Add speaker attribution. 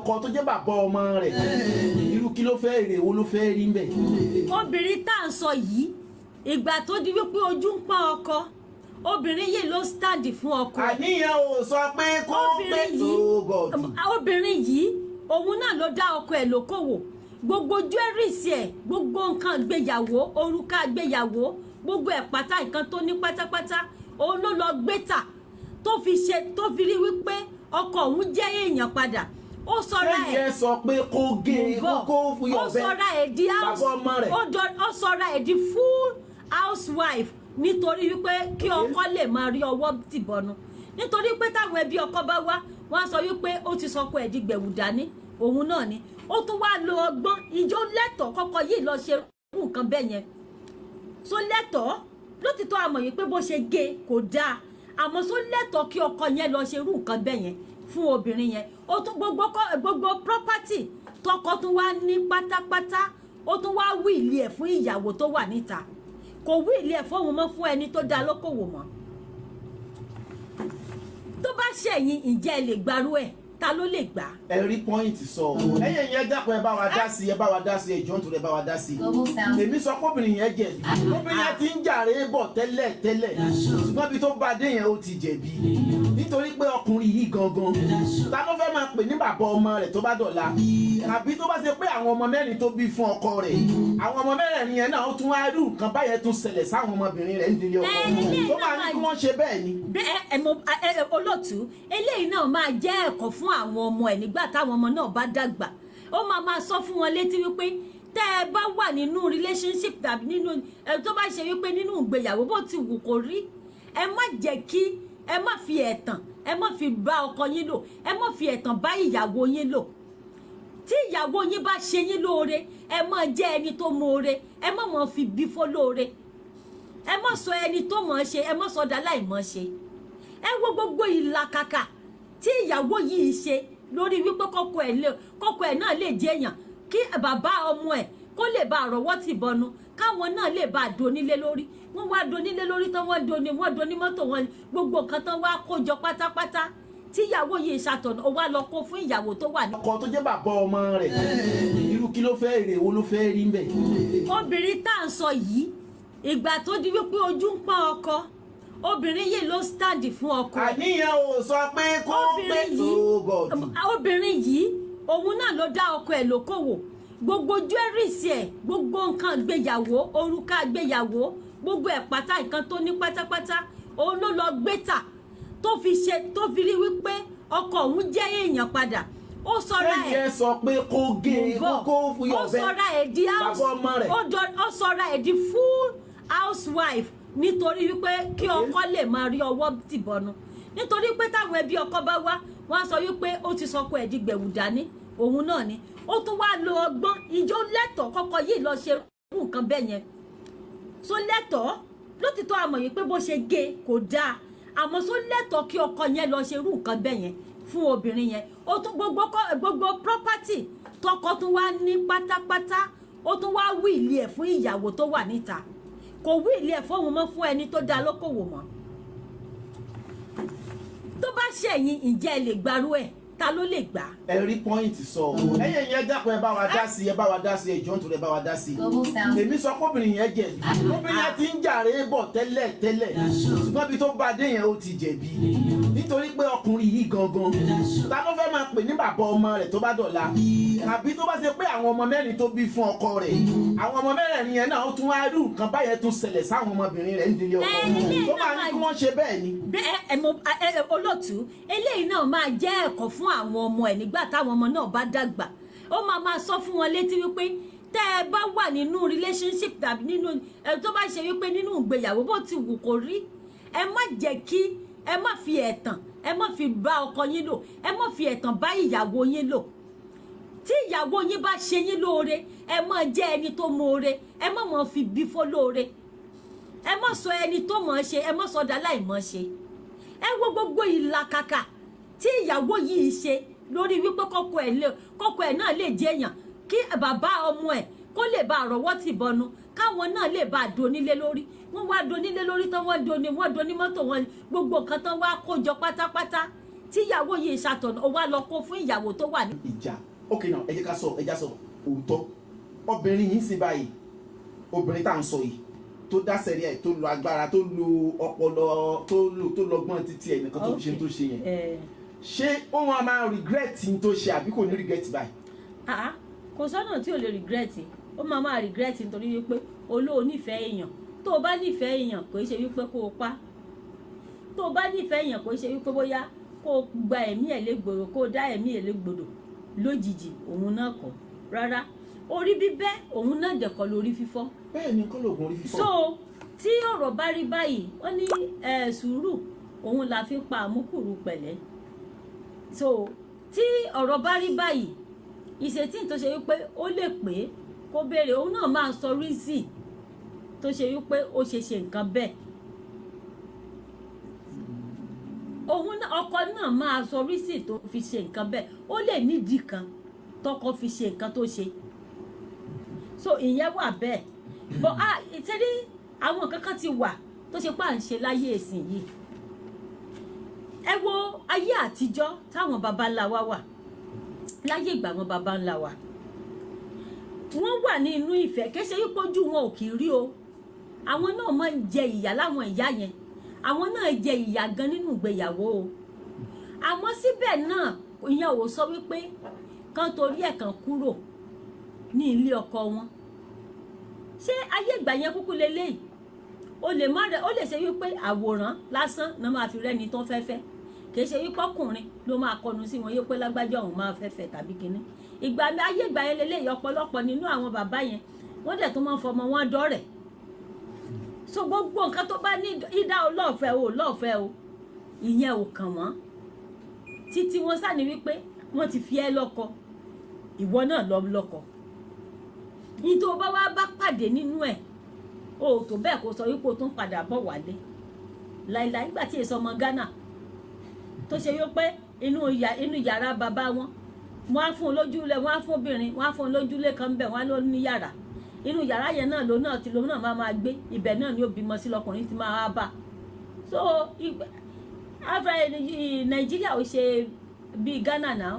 Speaker 1: Ọkọ tó jẹ́ bàbá ọmọ rẹ̀, irú kí ló fẹ́, èrè wo ló fẹ́ rí mbẹ̀?
Speaker 2: Obìnrin tá à ń sọ yìí, ìgbà tó di wípé ojú ń pọ́n ọkọ, obìnrin yìí ló stand fún ọkọ ẹ̀.
Speaker 1: Àníyàn ò sọ pé kó pé.
Speaker 2: Obìnrin yìí,
Speaker 1: Oh God.
Speaker 2: obìnrin yìí, òun náà ló dá ọkọ ẹ̀ lókòwò. Gbogbo jewelries ẹ̀, gbogbo nǹkan gbéyàwó, òrùka gbéyàwó, gbogbo ẹ̀ pátá, nǹkan tó ní pátápátá, òun ló lọ gbé tà tó fi ṣe, tó fi rí wípé ọkọ òun jẹ́ èèyàn padà. Ó sọra ẹ̀
Speaker 1: Ṣé ìyẹn sọ pé kó gé e,
Speaker 2: bọ̀
Speaker 1: kó fi
Speaker 2: ó
Speaker 1: ọ̀bẹ
Speaker 2: sọra ẹ̀ di house
Speaker 1: bàbá ọmọ rẹ̀?
Speaker 2: Ó sọra ẹ̀ di full housewife nítorí wípé kí ọkọ lè máa rí ọwọ́ tìbọnu, nítorí pé táwọn ẹbí ọkọ bá wá, wọ́n á sọ wípé ó ti sọkọ ẹ̀ di gbẹ̀wù dání. Òun náà ni ó tún wá lo ọgbọ́n. Ìjọ lẹ́tọ̀ọ́ kọ́kọ́ yìí lọ ṣe irú nǹkan bẹ́ẹ̀ yẹn? So lẹ́tọ̀ọ́? Lótìtọ́ àmọ̀ yìí pé bó ṣe gé kò dáa, àmọ́ so lẹ́tọ̀ọ́ kí ọkọ yẹn lọ ṣe irú nǹkan bẹ́ẹ̀ yẹn fún obìnrin yẹn? Ó tún gbogbo property tọkọ tún wá ní pátápátá, ó tún wá will ẹ̀ fún ìyàwó tó wà níta. Kò will ẹ̀ fóun mọ́, fún ẹni tó dá lókòwò mọ́. Tó bá ṣẹ̀yìn, ǹjẹ́ ẹ lè gbarú ẹ̀? Ta ló lè gbà á?
Speaker 1: Ẹ rí point sọ. Ẹ̀yin yẹn, dákun, ẹ bá wa dá sí, ẹ bá wa dá sí, ẹ jọ̀ọ́, nítorí ẹ bá wa dá sí.
Speaker 3: Global Sound.
Speaker 1: Èmi sọ pé obìnrin yẹn jẹ̀bi. Obìnrin yẹn ti ń jàre bọ̀ tẹ́lẹ̀ tẹ́lẹ̀, ṣùgbọ́n ibi tó bá dé yẹn, ó ti jẹ̀bi, nítorí pé ọkùnrin yìí gangan, ta ló fẹ́ máa pè ní bàbá ọmọ rẹ̀ tó bá dọ̀la? Àbí tó bá ṣe pé àwọn ọmọ mẹ́rin tó bí fún ọkọ rẹ̀, àwọn ọmọ mẹ́rẹ̀ẹ̀rin yẹn náà, ó tún wá rí nǹkan báyẹn tún ṣẹlẹ̀ sáwọn ọmọbìnrin rẹ̀ nídìí ọkọ,
Speaker 2: Ẹ, ilé
Speaker 1: tó
Speaker 2: náà
Speaker 1: máa ní kí wọ́n ṣe bẹ́ẹ̀ ni.
Speaker 2: Bẹ́ẹ̀ ẹ mo ẹ ẹ olóòtú, eléyìí náà máa jẹ́ ẹ̀kọ́ fún àwọn ọmọ ẹ̀ nígbà táwọn ọmọ náà bá dàgbà. Ó máa máa sọ fún wọn létí wípé tẹ́ ẹ bá wà nínú relationship tàbí nínú ẹ tó bá ṣe wípé nínú ìgbéyàwó, bó ti wù kó rí, ẹ má jẹ́ kí ẹ má fi ẹ̀tàn, ẹ má fi bá ọkọ yín lò, ẹ má fi ẹ̀tàn bá ìyàwó yín lò. Tí ìyàwó yín bá ṣe yín lóore, ẹ má jẹ́ ẹni tó mọ̀ọ́re, ẹ má mọ̀ fi bí fó lóore. Ẹ má sọ ẹni tó mọ̀ ọ́ ṣe, ẹ má sọ dá láì mọ̀ ṣe. Ẹ wo gbogbo ìlàkàkà tí ìyàwó yìí ṣe lórí wípé kọ́kọ́ ẹ̀ náà lè jẹ́ èèyàn, kí bàbá ọmọ ẹ̀ kó lè bá àrọ́wọ́ tì bọnu, káwọn náà lè bá donílé lórí. Wọ́n wá donílé lórí tán, wọ́n doni mọ́tò wọn, gbogbo nǹkan tán wá kó jọ pátápátá tíyàwó yìí ṣàtọ̀nà, ó wá lọ kó fún ìyàwó tó wà ní.
Speaker 1: Ọkọ tó jẹ́ bàbá ọmọ rẹ̀, irú kí ló fẹ́, èrè wo ló fẹ́ rí mbẹ̀?
Speaker 2: Obìnrin tá à ń sọ yìí, ìgbà tó di wípé ojú ń pọ́n ọkọ, obìnrin yìí ló stand fún ọkọ ẹ̀.
Speaker 1: Àníyàn ò sọ pé kó pé.
Speaker 2: Obìnrin yìí,
Speaker 1: Oh God.
Speaker 2: obìnrin yìí, òun náà ló dá ọkọ ẹ̀ lókòwò. Gbogbo jewelries ẹ̀, gbogbo nǹkan gbéyàwó, òrùka gbéyàwó, gbogbo ẹ̀ pátá, nǹkan tó ní pátápátá, òun ló lọ gbé tà tó fi ṣe, tó fi rí wípé ọkọ òun jẹ́ èèyàn padà. Ó sọra
Speaker 1: Ṣé
Speaker 2: ẹ̀
Speaker 1: ìyẹn sọ pé kó gé e,
Speaker 2: bọ̀
Speaker 1: kó fi
Speaker 2: ó
Speaker 1: ọ̀bẹ
Speaker 2: sọra ẹ̀ di house
Speaker 1: bàbá ọmọ rẹ̀?
Speaker 2: Ó sọra ẹ̀ di full housewife nítorí wípé kí ọkọ lè máa rí ọwọ́ tìbọnu, nítorí pé táwọn ẹbí ọkọ bá wá, wọ́n á sọ wípé ó ti sọkọ ẹ̀ di gbẹ̀wù dání. Òun náà ni ó tún wá lo ọgbọ́n. Ìjọ lẹ́tọ̀ọ́ kọ́kọ́ yìí lọ ṣe irú nǹkan bẹ́ẹ̀ yẹn? So lẹ́tọ̀ọ́? Lótìtọ́ àmọ̀ yìí pé bó ṣe gé kò dáa, àmọ́ so lẹ́tọ̀ọ́ kí ọkọ yẹn lọ ṣe irú nǹkan bẹ́ẹ̀ yẹn fún obìnrin yẹn? Ó tún gbogbo property tọkọ tún wá ní pátápátá, ó tún wá will ẹ̀ fún ìyàwó tó wà níta. Kò will ẹ̀ fóun mọ́, fún ẹni tó dá lókòwò mọ́. Tó bá ṣẹ̀yìn, ǹjẹ́ ẹ lè gbarú ẹ̀? Ta ló lè gbà á?
Speaker 1: Ẹ rí point sọ. Ẹ̀yin yẹn, dákun, ẹ bá wa dá sí, ẹ bá wa dá sí, ẹ jọ̀ọ́, nítorí ẹ bá wa dá sí.
Speaker 3: Global Sound.
Speaker 1: Èmi sọ pé obìnrin yẹn jẹ̀bi. Obìnrin yẹn ti ń jàre bọ̀ tẹ́lẹ̀ tẹ́lẹ̀, ṣùgbọ́n ibi tó bá dé yẹn, ó ti jẹ̀bi, nítorí pé ọkùnrin yìí gangan, ta ló fẹ́ máa pè ní bàbá ọmọ rẹ̀ tó bá dọ̀la? Àbí tó bá ṣe pé àwọn ọmọ mẹ́rin tó bí fún ọkọ rẹ̀, àwọn ọmọ mẹ́rẹ̀ẹ̀rin yẹn náà, ó tún wá rí nǹkan báyẹn tún ṣẹlẹ̀ sáwọn ọmọbìnrin rẹ̀ nídìí ọkọ,
Speaker 2: Ẹ, ilé
Speaker 1: tó máa
Speaker 2: náà
Speaker 1: ní kí wọ́n ṣe bẹ́ẹ̀ ni.
Speaker 2: Bẹ́ẹ̀ ẹ mo ẹ ẹ olóòtú, eléyìí náà máa jẹ́ ẹ̀kọ́ fún àwọn ọmọ ẹ̀ nígbà táwọn ọmọ náà bá dàgbà. Ó máa máa sọ fún wọn létí wípé tẹ́ ẹ bá wà nínú relationship tàbí nínú ẹ tó bá ṣe wípé nínú ìgbéyàwó, bó ti wù kó rí, ẹ má jẹ́ kí ẹ má fi ẹ̀tàn, ẹ má fi bá ọkọ yín lò, ẹ má fi ẹ̀tàn bá ìyàwó yín lò. Tí ìyàwó yín bá ṣe yín lóore, ẹ má jẹ́ ẹni tó mọ̀ọ́re, ẹ má mọ̀ fi bí fó lóore. Ẹ má sọ ẹni tó mọ̀ ọ́ ṣe, ẹ má sọ dá láì mọ̀ ṣe. Ẹ wo gbogbo ìlàkàkà tí ìyàwó yìí ṣe lórí wípé kọ́kọ́ ẹ̀ náà lè jẹ́ èèyàn, kí bàbá ọmọ ẹ̀ kó lè bá àrọ́wọ́ tì bọnu, káwọn náà lè bá donílé lórí. Wọ́n wá donílé lórí tán, wọ́n doni mọ́tò wọn, gbogbo nǹkan tán wá kó jọ pátápátá. Tíyàwó yìí ṣàtọ̀nà, ó wá lọ kó fún ìyàwó tó wà ní.
Speaker 1: Ìjà, ok, now ẹ jẹ́ ká sọ, ẹ já sọ òótọ́. Obìnrin yìí ń sìn báyìí, obìnrin tá à ń sọ yìí tó dá sẹ́rí ẹ̀, tó lo agbára, tó lo ọpọlọ, tó lo tó lọ́gbọ́n títí ẹ̀ nìkan tó fi ṣe tó ṣe yẹn, ṣé ó wọn máa regret ní tó ṣe àbí kò ní regret báyìí?
Speaker 2: Ah, kò sọ́nà tí ò lè regret. Ó máa máa regret nítorí wípé olóò nífẹ̀ẹ́ èèyàn. Tó o bá nífẹ̀ẹ́ èèyàn, kò í ṣe wípé kó o pa. Tó o bá nífẹ̀ẹ́ èèyàn, kò í ṣe wípé bóyá kó o gba ẹ̀mí ẹ̀ légbodò, kó o dá ẹ̀mí ẹ̀ légbodò lójijì. Òun náà kọ́ rárá. Orí bíbẹ́ òun náà dẹ̀kọ́ lórí fífọ́.
Speaker 1: Bẹ́ẹ̀ ni, kọ́ lóògùn orí fífọ́.
Speaker 2: So tí ọ̀rọ̀ bá rí báyìí, wọ́n ní sùúrù òun la fi pa àmúkùrú pẹ̀lẹ́. So tí ọ̀rọ̀ bá rí báyìí, ìṣètì tó ṣe wípé ó lè pé kó béèrè, òun náà máa sọ reason tó ṣe wípé ó ṣe ṣe nǹkan bẹ́ẹ̀. Òun náà, ọkọ náà máa sọ reason tó fi ṣe nǹkan bẹ́ẹ̀. Ó lè nídìí kan tọkọ fi ṣe nǹkan tó ṣe. So ìyẹn wà bẹ́ẹ̀. But ah, ìtẹ́rí àwọn nǹkan kan ti wà tó ṣe pé à ń ṣe láyé ìsìn yìí. Ẹ wo ayé àtijọ́ táwọn baba ńlá wa wà, láyé ìgbà àwọn baba ńlá wa, wọ́n wà ní inú ìfẹ́. Kì í ṣe wípé ojú wọn ò kì í rí o. Àwọn náà máa ń jẹ ìyà láwọn ìyá yẹn, àwọn náà jẹ ìyà gan nínú ìgbéyàwó o. Àmọ́ síbẹ̀ náà, ìyẹn ò sọ wípé kán torí ẹ̀ kàn kúrò ní ilé ọkọ wọn. Ṣé ayé ìgbà yẹn kúkú leléyìí? O lè má rẹ, ó lè ṣe wípé àwòrán lásán náà máa fi rẹ́ni tó fẹ́ fẹ́. Kì í ṣe wípé ọkùnrin ló máa kọnu sí wọn yóò pé lágbájá òun máa fẹ́ fẹ́ tàbí kinní. Ìgbà ayé ìgbà yẹn leléyìí, ọ̀pọ̀lọpọ̀ nínú àwọn bàbá yẹn, wọ́n dẹ̀ tó máa ń fọmọ wọn dọ́rẹ̀. So gbogbo nǹkan tó bá ní ìdá o lọ́ọ̀fẹ́ o lọ́ọ̀fẹ́ o, ìyẹn ò kàn wọ́n títí. Wọ́n sá ni wípé wọ́n ti fi ẹ́ lọ́kọ, ìwọ náà lọ lọ́kọ. Ní tó bá wá bá pàdé nínú ẹ̀, o ò tó bẹ́ẹ̀ kó sọ wípé o tún padà bọ̀ wálé láìláì. Nígbà tí èso ọmọ Ghana tó ṣe wípé inú yàrá bàbá wọn, wọ́n á fún un lójúlé, wọ́n á fún obìnrin, wọ́n á fún un lójúlé kan bẹ̀, wọ́n á ló ní yàrá. Inú yàrá yẹn náà ló náà ti ló náà máa máa gbé. Ibẹ̀ náà ni ó bímọ sí, lọkùnrin ti máa wá bá. So Nàìjíríà ò ṣe bíi Ghana náà.